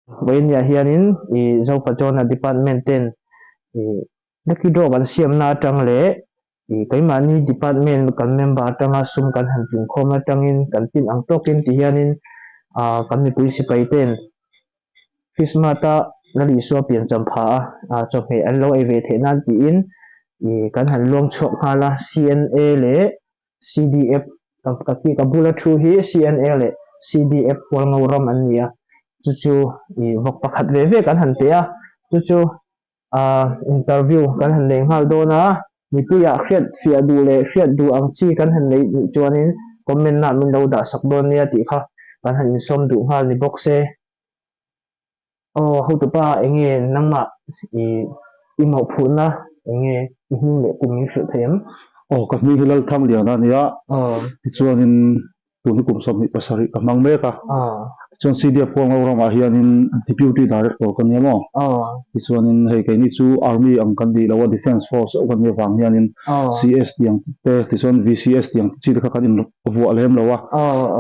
Vawinia hianin i Zopatona Department ten i Lucky Draw kan siamna atang leh i keimahni Department kan member atanga sum kan han tlingkhawm atangin kan pin ang tawkin ti hianin kan mipui sipai ten Krismas-a Lal Isua piancham pha a chawhmeh an lo ei ve theih nan tiin i kan han luang chhuak nghal a, CNA leh CDF ka ti ka bula thu hi CNA leh CDF Hualngo ram an ni a, chu chu i vawk pakhat ve ve kan han pe a, chu chu ah interview kan han nei nghal dawn a, mipuiah hriat fiah duh leh hriat duh ang chi kan han neih nih chuanin comment ah min lo dah sak dawn nia tih kha kan han insawm duh nghal ni bawk se. Aw hotupa enge nangmah i i mawhphurhna enge i hming leh kum min hrilh thei em? Aw ka hming hi Lalthangliana a nia, tichuanin tun hi kum 27 ka hmang mek a, tichuan CDF Huangho ramah hianin Deputy Director ka nia maw? Tichuanin hei keini chu Army ang kan nih lo a, Defence Force deuh kan nih avang hianin CS tih ang te tichuan VCS tih ang chi te kha kan in vuah lem lo a,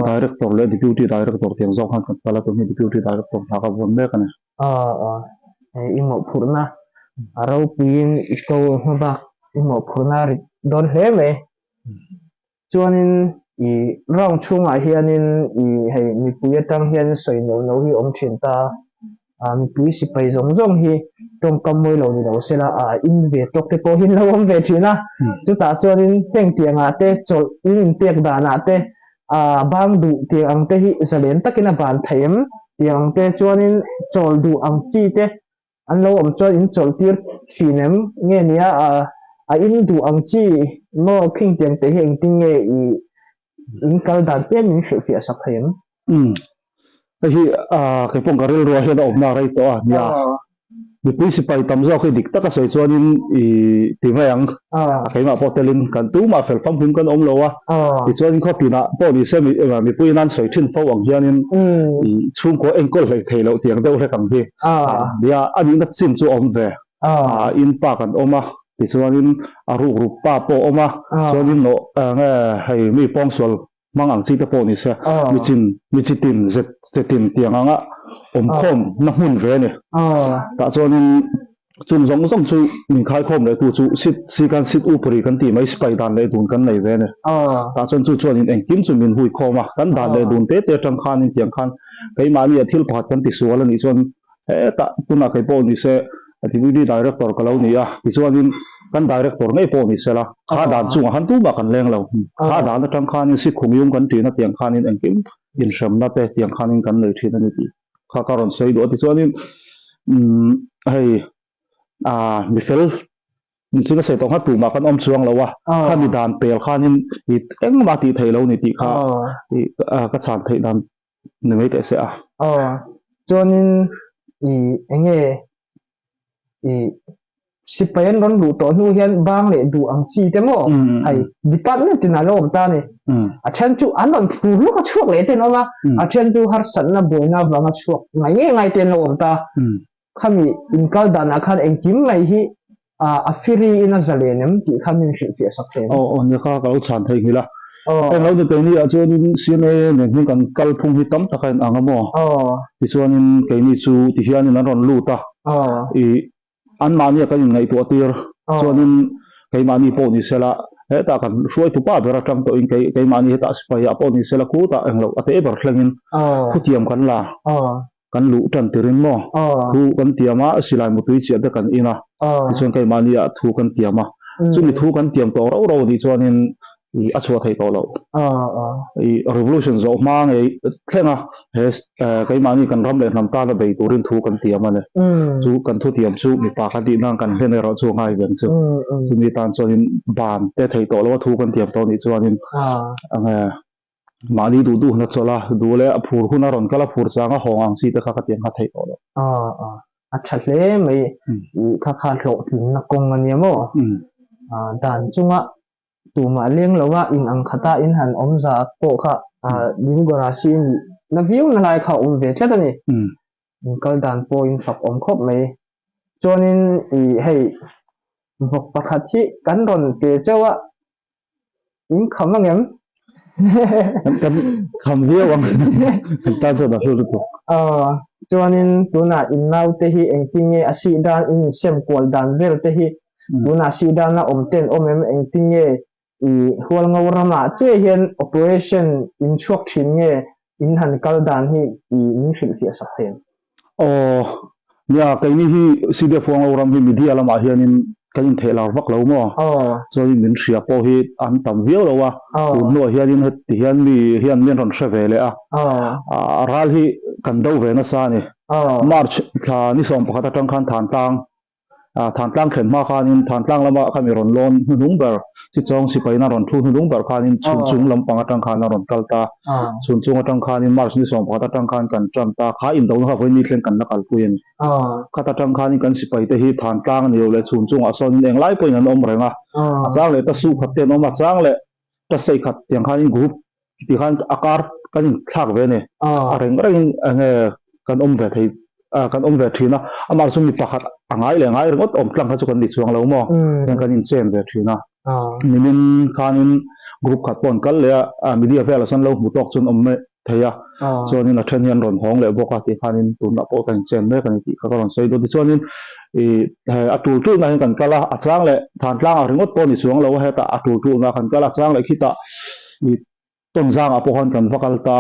Director leh Deputy Director tiang zawk khan kan kal a, tun hi Deputy Director hna ka vuan mek a ni. Aw, i mawhphurhna a ropuiin i ko hma bak i mawhphurhna a rit dawn hle mai. Chuanin i round chhungah hianin i hei mipui atang hian sawi no no hi awm thin ta a, mipui sipai zawng zawng hi tawngkam mawi lo ni lo sela a in ve tawk te pawh hi an lo awm ve thin a. Chutah chuanin heng tiangah te chawlh in inpek danah te a bang duh tiang ang te hi zalen takin a ban thei em tiang ang te chuanin chawl duh ang chi te an lo awm chuan in chawlh tir thin em nge nia a a in duh ang chi maw khing tiang te hi engtin nge i in kal dan te min hrilhfiah sak thei em? Umm hei hi kei pawh ka rilruah hian a awmna rei tawh a nia. Mipui sipai tam zawk hi dik taka sawi chuanin i ti mai ang. A keimah pawh telin kan tumah fel famkim kan awm lo a. Tichuanin khaw tinah pawh ni se mipui in an sawi thin fo ang hianin i chhungkaw enkawl hlei thei loh tiang deuh hlek ang hi. Nia a nihna chin chu a awm ve. In pa kan awm a, tichuanin a rukrup pa pawh a awm a, chuanin nge hei mi pawngsual hmang ang chi te pawh ni se, mi chin, mi chi tin, zet che tin tiang anga awmkhawm na hmun ve a ni. Tah chuanin chung zawng zawng chu min khaikhawm leh tu chu sit, si kan sit upri kan tih mai sipai dan leh dun kan nei ve a ni. Tah chuan chu chuanin engkim chu min hui khawm a, kan dan leh dun te te atang khanin tiang khan keimahni ah thil pakhat kan ti sual a nih chuan Hetah tunah kei pawh ni se Deputy Director ka lo ni a, tichuanin kan Director ngei pawh ni sela, kha dan chungah khan tumah kan leng lo. Kha dan atang khanin Sikhum Yung kan ṭin a tiang khanin engkim inhremna te tiang khanin kan nei ṭhin a ni tih kha ka rawn sawi duh a. Tichuanin umm hei ah mi fel chu ka sawi tawh kha tumah kan awm chuang lo a, khami dan pel khanin i engmah tih theih lo ni tih kha ka chhan theih dan ni mai teh se a. Aw, chuanin i enge i sipai an rawn luh tawh hnu hian bang leh duh ang chi te maw hei department tin a lo awm ta a ni. A then chu an rawn phur lawk a chhuak leh te an awm a, a then chu harsatna buaina avanga chhuak ngai ngei ngai te an lo awm ta. Khami inkal danah khan engkim mai hi a free in a zalen em tih kha min hrilhfiah sak thei em? Aw aw nia kha ka lo chhan thei nghilh a. Eng lo ni keini ah chuanin CNA nen hian kan kalphung hi tam tak a inang a maw? Tichuanin keini chu tihianin an rawn lut a, i anmahni ah kan inngaihtuah tir chuanin keimahni pawh ni sela hetah kan hruaitu pa ber atang tawhin keimahni hetah sipai ah pawh ni sela khutah englo a teh ber thlengin khutiam kan la. Kan luh tan tirin maw? Thu kan tiam a, silai mutui chiah te kan in a, tichuan keimahni ah thu kan tiam a, chumi thu kan tiam tawh rauh rauh anih chuanin ih a chhuah theih tawh loh. Ih revolution zawh hma ngei thleng a, he keimahni kan ram leh hnam tana bei turin thu kan tiam a ni. Chu kan thu tiam chu mipa kan tih nan kan hlen erawh chu a ngai ve ang chu. Chumi tan chuanin ban te theih tawh loh a thu kan tiam tawh anih chuanin enge Mahni duh duh hna chawlh a, duh leh a phur hun a rawn kal a, phur chang a hawng ang chi te kha ka tiang kha theih tawh lo. Aw aw, a tha hle mai. I kha kha hlawhtlinna kawng a nia maw? Dan chunga tumah leng lo a in ang khata in han awm za pawh kha democracy nih na viau na lai kha a awm ve tlat a ni. In kal dan pawh in fak awm khawp mai. Chuanin i hei vawk pakhat hi kan rawn pe chauh a, In kham ang em? Kan kham viau ang. Kan tan chuan a hlu lutuk. Aw. Chuanin tunah in naute hi engtin nge a sih dan in insem kual dan vel te hi tunah sih dana awm ten awm em engtin nge i Hualngo ramah che hian operation in chhuak thin nge in han kal dan hi i min hrilhfiah sak thei em? Aw, nia, keini hi CDF Hualngo ram hi media lamah hianin kan intheh lar vak lo maw? Chuanin min hria pawh hi an tam viau lo a, tun hnuah hianin heti hian mi hian min rawn hre ve leh a, a ral hi kan do ve nasa a ni. March thla ni 11 atang khan Thantlang Thantlang thlen hma khanin Thantlang lama kha mi rawn lawn hnuhnung ber, Chichawng sipaina rawn thu hnuhnung ber khanin chhun chung lampang atang khan a rawn kal ta. Chhun chung atang khanin March ni 11 atang khan kan tan ta. Kha indona kha vawiin ni thleng kan la kalpui a ni. Khat atang khanin kan sipaite hi Thantlang a ni lo leh chhun chungah sawnin englai pawhin an awm reng a. A chang leh ta su khat te an awm a, a chang leh ta sei khat tiang khanin group ti khan a kar kan inthlak ve a ni. A reng rengin enge kan awm ve thei kan awm ve thin a, amah chu mi pakhat a ngai leh ngai ringawt awm tlang kha chu kan ni chuang lo maw? Hian kan inchen ve thin a. Nimin khanin group khat pawh an kal leh a, media velah chuan lo hmu tawk chuan awm mai thei a. Chuanin a then hi an rawn hawng leh bawk a tih khanin tunah pawh kan inchen mek a ni tih kha ka rawn sawi dawn. Tichuanin ih a tul tulna hian kan kal a, a chang leh Thantlang ah ringawt pawh ni chuang lo a, hetah a tul tulna kan kal a, a chang leh khitah ih Tawnzangah pawh khan kan va kal ta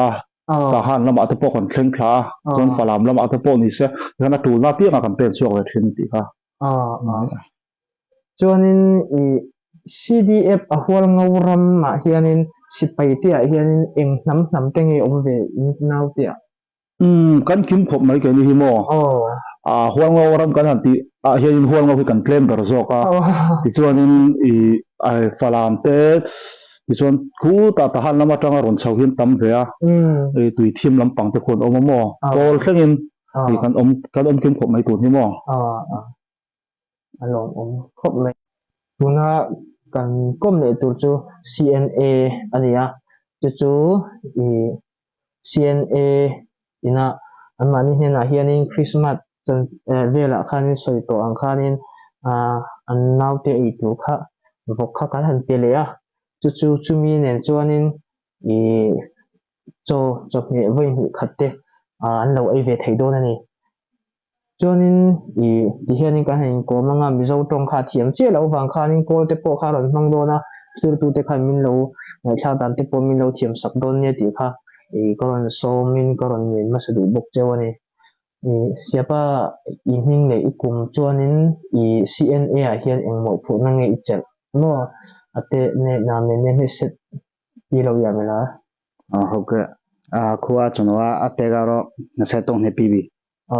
a, Tahan lamah te pawh kan thleng thla a, chuan Falam lamah te pawh ni se tikhan a tulna apiangah kan pen chhuak ve thin tih kha. Chuanin ih CDF a hual ngo ramah hianin sipai te ah hianin eng hnam hnam te nge awm ve in nau te ah? Umm, kan kim khawp mai keini hi maw? Aw. Hualngo ram kan han tih ah hianin hualngo hi kan tlem ber zawk a. Tichuanin ih Falam te tichuan khutah Tahan lam atanga rawn chho hian tam ve a. Ih tui thim lampang te khuan awm a maw? Kawl thlengin ih kan awm kan awm kim khawp mai tun hi maw? A lawmawm khawp mai. Tuna kan kawm leh tur chu CNA a ni a, chu chu ih CNA ina anmahni hnenah hianin Krismas chan velah khanin sawi tawh ang khanin ah an naute ei tur kha vawk kha kan han pe leh a, chu chu chumi nen chuanin ih chaw chawhmeh vawi hnih khat te ah an lo ei ve thei dawn a ni. Chuanin ih tihianin kan han inkawm anga Mizo tawng kha a thiam chiah loh avang khanin kawl te pawh kha a rawn hmang dawn a, thirtute khan min lo ngaihthlak dan te pawh min lo thiam sak dawn nia tih kha ih ka rawn sawmin ka rawn ngen hmasa duh bawk cheu a ni. Ih Siapa i hming leh i kum chuanin ih CNA ah hian engmawh phurhna nge i chelh maw a te ne na men ne hme set i lo iam ila. Aw hawk a khua chunga a tek a rawh nasa tawng hne pi bi.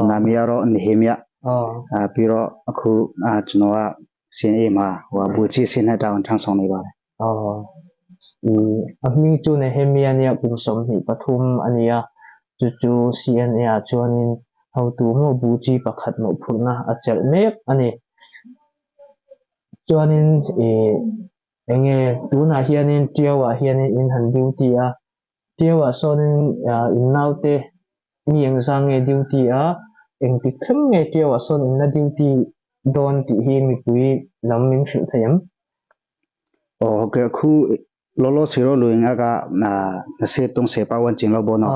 Nami aro Nehemiah piro akhu chunga CNA ma wa buchi sin ha ta thang song nei ba. A hming chu Nehemiah nia kum 23 ania chu chu CNA ah chuanin hotu maw buchi pakhat mawhphurhna a chelh mek ani. Chuanin enge tunah hianin Tiau ah hianin in han duty a, Tiau ah sawnin in naute mi engzang nge duty a, engtik thleng nge Tiau ah sawn in la duty dawn tih hi mipui lam min hrilh thei em? Aw ok khu lolo siro luing aga na se tung se pa wan ching lo bo no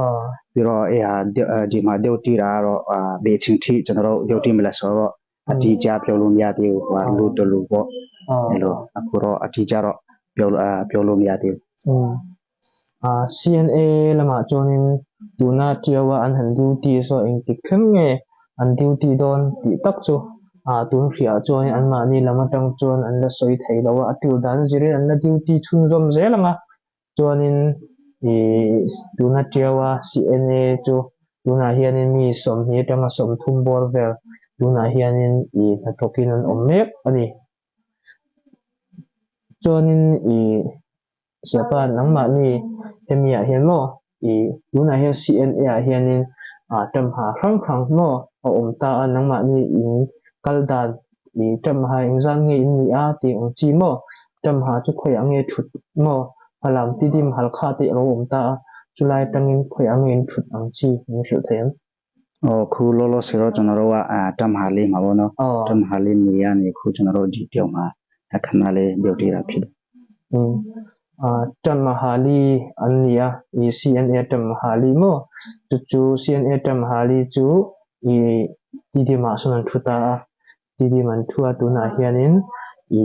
piro e ha di ma duty ra ro be ching thi chan ro duty mela so ro a ti cha pyo lu mya ti wa lu to lu bo elo akhu ro a ti cha ro pyo pyo lu mya ti. CNA lamah chuanin tuna Tiaua an han duty saw engtik thleng nge an duty dawn tih tak chu tun hriah chuanin anmahni lam atang chuan an la sawi thei lo a, a tul dan zirin an la duty chhunzawm zel ang a, chuanin ih tuna Tiaua CNA chu tunah hianin mi 20 atanga 30 bawr vel tunah hianin ih hnathawkin an awm mek a ni. Chuanin ih Siapa nangmahni hemi ah hian maw ih tunah hian CNA ah hianin ah ṭamha hrang hrang maw a awm ta a, nangmahni in kal dan ih ṭamha engzat nge in nih a tih ang chi maw ṭamha chu khawiah nge ṭhut maw Falam Tidim Halkha te a lo awm ta a, chulai atangin khawiah nge in ṭhut ang chi min hrilh thei em? Aw khu lolo siro chonoro wa ṭamha li ma bo no ṭamha li ni a ni khu chonoro ji tio ma khana le duty ra phit. Ṭamhali an ni a, i CNA Ṭamhali maw? Chu chu CNA Ṭamhali chu. I Tidim ah sawn an thu ta a, Tidim an thu a tunah hianin i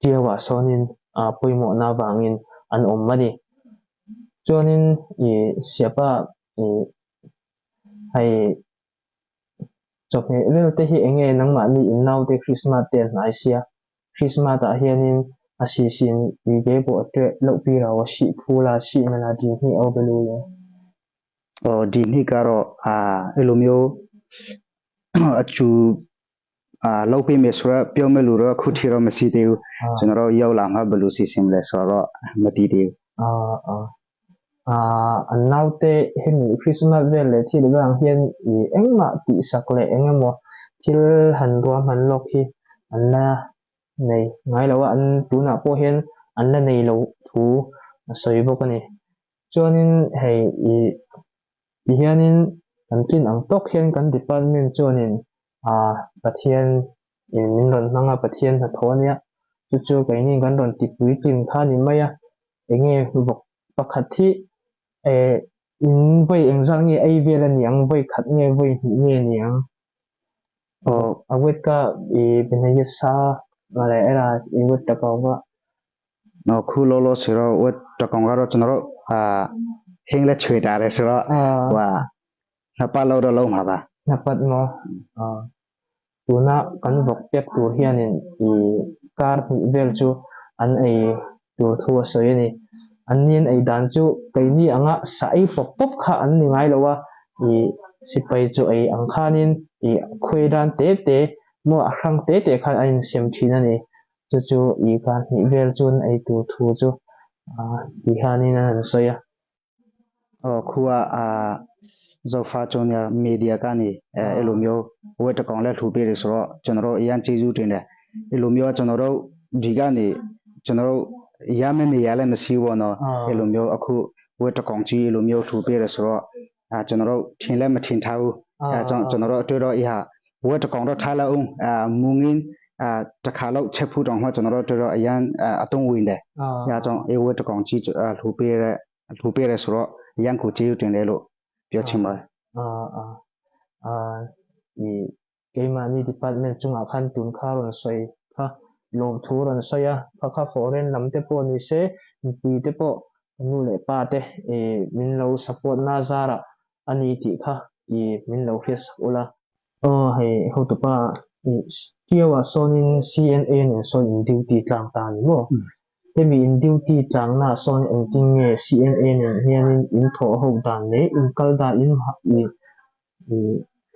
Tiau ah sawnin a pawimawhna avangin an awm a ni. Chuanin i Siapa i hei chawhmeh vel te hi eng nge nangmahni in naute Krismas te an hnai sia, Krismas ah hianin a sisin i ge pawh a ṭeh loh pi rau a sih phul a sih nala din hi a belu le. Aw din hi ka rawh a elomio a chu a lo pe me sura pyo me lu ro khu thi ro ma si te u chun ro yo la ma belu si sim le so ro ma ti te u. An naute hemi Krismas vel leh thil vang hian i engmah tihsak leh engemaw thil han ruahman lawk hi an la nei ngai lo a, an tunah pawh hian an la nei lo thu a sawi bawk a ni. Chuanin hei i ti hianin kan tlin ang tawk hian kan department chuanin ah Pathian in min rawn hmang a, Pathian hnathawh a nia, chu chu keini kan rawn ti puitlin kha a ni mai a, enge vawk pakhat hi eh in vawi engzat nge ei vel a ni ang, vawi khat nge vawi hnih nge a ni ang? Aw a wet ka i benei sa mah le era i wet ta kau va. No khu lo lo si ro wet ta kong ga ro chun ro a hing le chui ta re si ro wa na pa lo ro lo ma ba. Na pat mo tuna kan vawk pek tur hianin i kar hnih vel chu an ei tur thu a sawi a ni. An ni an ei dan chu keini anga sa ei pawp pawp kha an ni ngai lo a, i sipai chu ei ang khanin i khuai dan te te maw a hrang te te khan an insiam thin a ni. Chu chu i kar hnih vel chuan ei tur thu chu ti hianin an han sawi a. Aw khua a zofa junior media ka ni elumyo wet kong le thu pe ri so chonro yan chi ju tin le elumyo chonro diga ni chonro yame ni yale ma si wo no elumyo akhu wet kong chi elumyo thu pe ri so chonro thin le ma thin thau chonro tu ro iha wet kong ro tha la ung mungin takha lo chephu tong ma chonro tu ro yan atung win le ya chong e wet kong chi thu pe re လူပေးရဲဆိုတော့ရန်ကိုကျေးဇူးတင်တယ်လို့ပြောချင်ပါတယ် i keimahni department chungah khan tun kha rawn sawi kha lawmthu rawn sawi a, kha kha foreign lam te pawh ni se mipui te pawh nu leh pa te i min lo support na zarah a ni tih kha i min lo hriat sak ula. Aw hei hotupa i Tiau-ah sawnin CNA nen sawn in duty tlang ta a ni maw? Hemi in duty tlangnaah sawn engtin nge CNA nen hianin in thawh ho dan leh in kal dan in i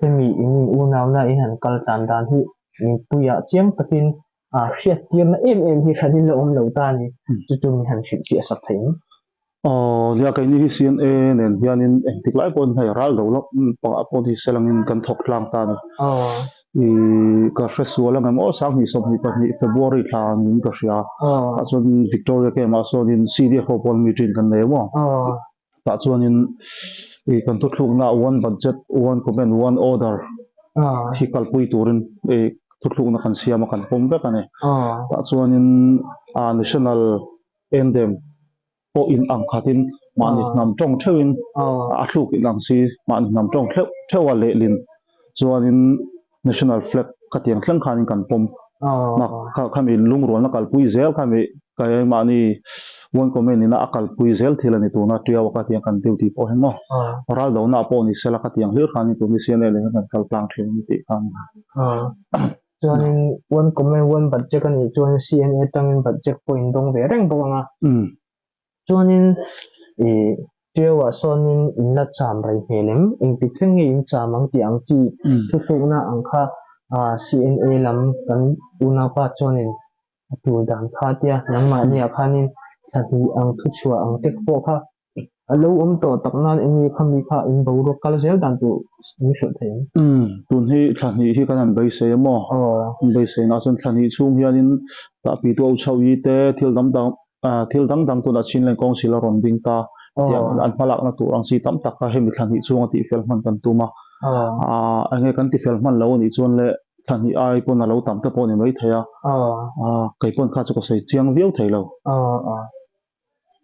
hemi in in unauna in han kal tlan dan hi mipuiah chiang takin a hriattirna em em hi hran in la awm lo ta a ni. Chu chu min han hrilhfiah sak thei ang. Aw nia keini hi CNA nen hianin engtik lai pawhin hei ral do lo pangah pawh ni selangin kan thawk tlang ta a ni. I ka hre sual ang em aw 2022 February thla niin ka hria. Tah chuan Victoria Camp ah sawnin CDF ho pawn meeting kan nei maw. Tah chuanin i kan thuthlukna one budget one command one order hi kalpui turin i thuthlukna kan siam a kan pawm vek a ni. Tah chuanin national anthem pawh in ang khatin mahni hnam tawng theuhin a thluk in ang si mahni hnam tawng theuh theuh a lehlin chuanin national flag khatiang thleng khanin kan pawm na kha khami lungrualna kalpui zel khami mahni one comment ina a kalpui zel thil a ni tuna Tiau a khatiang kan duty pawh hi maw ral dona pawh ni sela khatiang hlir khan tun hi CNA leh hian kan kal tlang thin a ni tih khan. Chuanin one comment one budget a nih chuan CNA atangin budget pawh in dawng ve reng bawk ang a. Chuanin ih Tiau-ah sawnin in la cham rei hmel em? Engtik thleng nge in cham ang tih ang chi thuthlukna ang kha CNA lam kan unaupa chuanin a tur dan kha tia nangmahniah khanin thla hnih ang thuchhuah ang te pawh kha A lo awm tawh tak nan eng nge khami kha in boruak kal zel dan tur min hrilh thei ang? Umm, tun hi thla hnih hi kan han beisei a maw? Kan beisei na chuan thla hnih chhung hianin tahpi tu Auchauhi te thil dang dang thil dang dang tunah Chinleng Council a rawn ding ta tiang an hmalakna tur ang chi tam tak kha hemi thla hnih chhunga tihfel hman kan tum a. Eng nge kan tifel hman lo anih chuan le thla hnih ai pawn a lo tam te pawh a ni maithei a, kei pawn kha chu ka sawi chiang viau thei lo.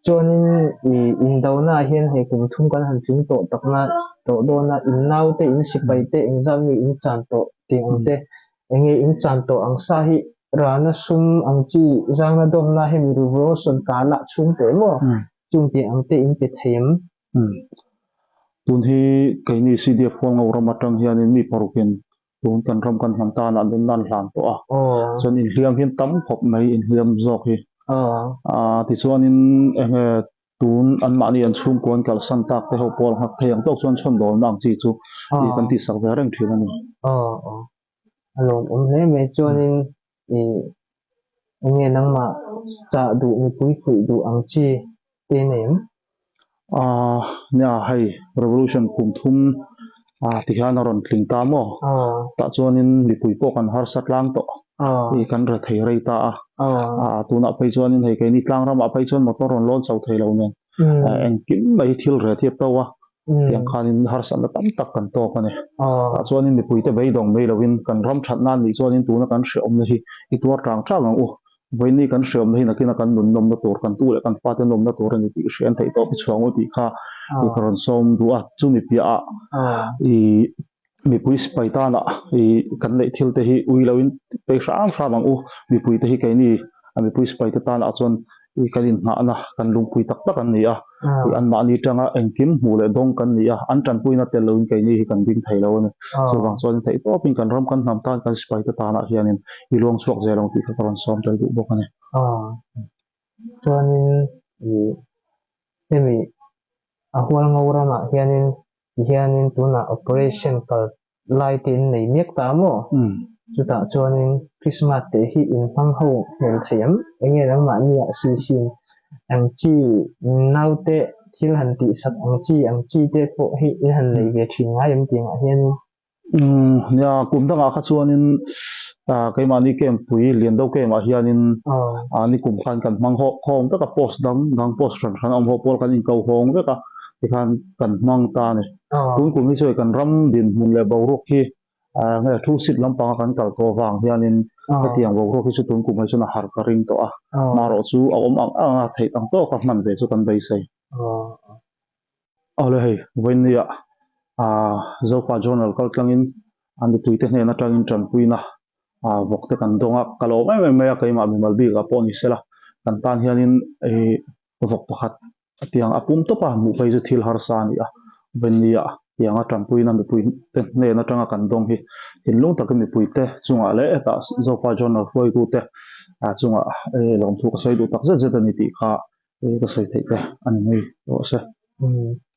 Chuanin i indona ah hian hei kum thum kan han tling tawh tak na. tawh dawn a, in naute, in sipai te engzat nge in chan tawh tih ang te, enge in chan tawh ang sa hi rana sum ang chi zangna dawmna hemi revolution kala chhung teh maw chung tih ang te in pe thei em? Tun hi keini CDF Hualngo ram atang hianin mi parukin tun kan ram kan hman tan ah nunna an hlan tawh a, chuan inhliam hian tam khawp mai inhliam zawk hi. Tichuanin enge tun anmahni an chhungkua an kalsan tak te ho pawh nghak thei ang tawk chuan chhawn dawlna ang chi chu kan tihsak ve reng thin a ni. A lawmawm hle mai chuanin ih enge nangmah chah duh mipui fuih duh ang chi te nei em? Aaa nia hei revolution kum thum ah ti hian a rawn tling ta maw? Tah chuanin mipui pawh kan harsa tlang tawh ih kan re thei rei ta a, ah tunah phei chuanin hei keini tlang ramah phei chuan motor rawn lawn chho thei lo nen engkim mai thil re thiap to a, tiang khanin harsatna tam tak kan tawk a ni. Tah chuanin mipuite beidawng mai lovin kan ram thatna a nih chuanin tuna kan hrehawmna hi i tuar tlang tlang ang u. Vawiini kan hrehawmna hi nakina kan nun nawmna tur, kan tu leh kan fate nawmna tur a ni tih hria an theih tawp i chhuang u tih kha i ka rawn sawm duh a. Chumi piahah i mipui sipai tana i kan neih thil te hi ui loin pei hram hram ang u. Mipui te hi keini a mipui sipai te tanah chuan i kan inhnahna kan lungpui tak tak an ni a. I anmahni tanga engkim hmuh leh dawng kan ni a, an tanpuina tel loin keini hi kan ding thei lo a ni. Chuvang chuan theih tawpin kan ram kan hnam tan kan sipaite tanah hianin i luang chhuak zel ang tih kha ka rawn sawm tel duh bawk a ni. Chuanin i hemi a hualngo ramah hianin tihianin tunah operation kal lai te in nei miak ta maw? Chutah chuanin Christmas te hi in hmang ho hmel thei em? Enge nangmahni ah sisin ang chi naute thil han tihsak ang chi ang chi te pawh hi in han nei ve thin ngai em tih angah hianin? Nia, kum dangah kha chuanin keimahni camp pui Liando camp ah hianin ni kum khan kan hmang ho khawm vek a, post dang dang post hran hran a awm ho pawl kan inko hawng vek a, tikhan kan hmang ta a ni. Tun kum hi chu hei kan ram dinhmun leh boruak hi nge thu sit lampanga kan kal tawh avang hianin hetiang boruak hi chu tun kum hi chuan a har ka ring tawh a, marawh chu a awm ang ang a, theih ang tawka hman ve chu kan beisei. Awle hei, vawiinniah Zofa Journal kal tlangin a mipuite hnen atangin tanpuina vawk te kan dawng a, ka lawm em em mai a, keimah mimal bikah pawh ni sela kan tan hianin vawk pakhat tiang a pum tawp a, hmuh phei chu thil harsa a ni a, vawiinniah tianga tanpuina mipuite hnen atanga kan dawng hi thinlung takin mipuite chungah leh hetah Zofa Journal hruaitute chungah lawmthu ka sawi duh tak zet zet a ni tih kha ka sawi theih te a ni mai rawh se.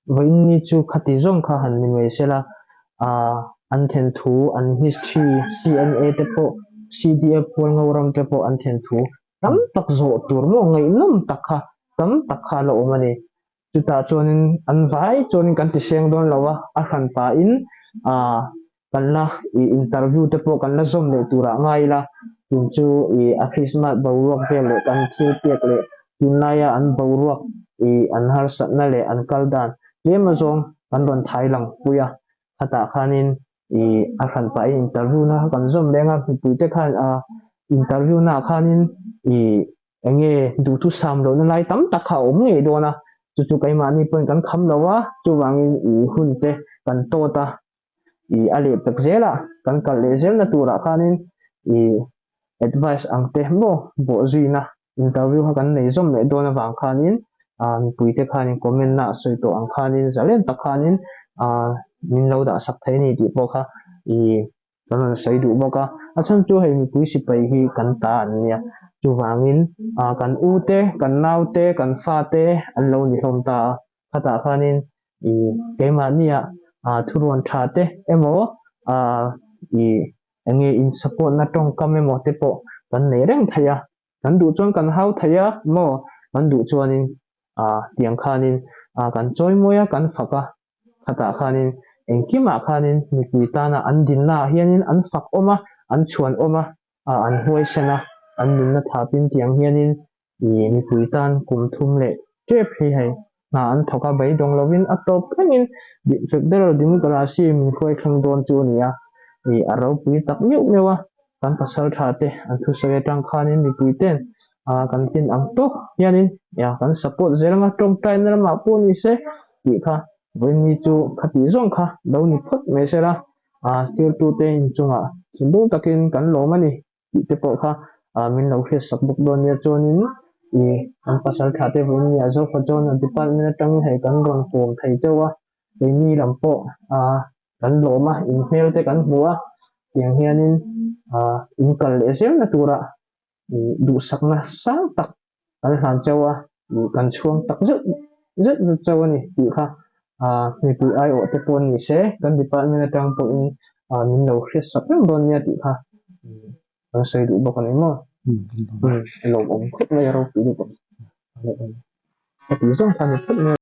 Vawiinni chu khati zawng kha han ni mai sela, an then thu, an history, CNA te pawh, CDF Hualngo ram te pawh an then thu tam tak zawh tur maw ngaihnawm tak kha tam tak kha a la awm a ni. Chutah chuanin an vai chuanin kan ti seng dawn lo a, a hran pahin kan la ih interview te pawh kan la zawm leh turah ngai ila, tun chu ih a Christmas boruak vel leh kan thil pek leh tunlaia an boruak ih an harsatna leh an kal dan tlem azawng kan rawn thai lang pui a, khatah khanin ih a hran pahin interview na kha kan zawm leng a, mipui te khan ah interview naah khanin ih eng nge duhthusam lohna lai tam tak kha a awm ngei dawn a, chu chu keimahni pawhin kan kham lo a, chuvangin ih hun te kan tawt a. Ih a leh pek zel a, kan kalh leh zelna turah khanin ih advice ang te maw bawhzuina interview kha kan nei zawm leh dawn avang khanin ah mipuite khanin comment na sawi tawh ang khanin zalen tak khanin ah min lo dah sak thei a ni tih pawh kha ih kan rawn sawi duh bawk a, a chhan chu hei mipui sipai hi kan ta an nia chuvangin ah kan u te kan nau te kan fa te an lo ni hlawm ta a. Khatah khanin ih keimahnia ah thuruan tha te emaw ah ih eng nge in support na tawngkam emaw te pawh kan nei reng thei a, kan duh chuan kan hau thei a maw, kan duh chuanin ah tiang khanin ah kan chawi mawi a kan fak a, khatah khanin engkimah khanin mipui tana an dinna ah hianin an fak awm a, an chhuan awm a, ah an huaisen a, an nunna thapin tiang hianin Ih mipui tan kum thum leh tep hi hei hna an thawk a, beidawng lovin a tawp thlengin Federal Democracy min hruai thleng dawn chu a ni a, ih a ropui tak meuh meuh a, kan pasal tha te an thusawi atang khanin mipui ten ah kan tin ang tawk hianin kan support zel anga tawngtaina lamah pawh ni se tih kha. Vawiin ni chu khati zawng kha lo ni phawt mai sela, tirtute inchungah thinlung takin kan lawm a ni tih te pawh kha min lo hriatsak bawk dawn nia. Chuanin i kan pasal thla te vawiin ni ah Zofa chuan a department atangin hei kan rawn kawm thei chauh a, keini lam pawh kan lawm a, in hmel te kan hmu a, tiang hianin in kal leh zelna turah duhsakna sang tak kan hlan chauh a, kan chhuang tak zet zet zet chauh a ni tih kha mipui aiawh te pawh ni se, kan department atang pawhin min lo hriatsak reng dawn nia tih kha kan sawi duh bawk a ni maw? A lawmawm khawp mai a ropui lutuk. Heti zawng kha ni phawt mai a.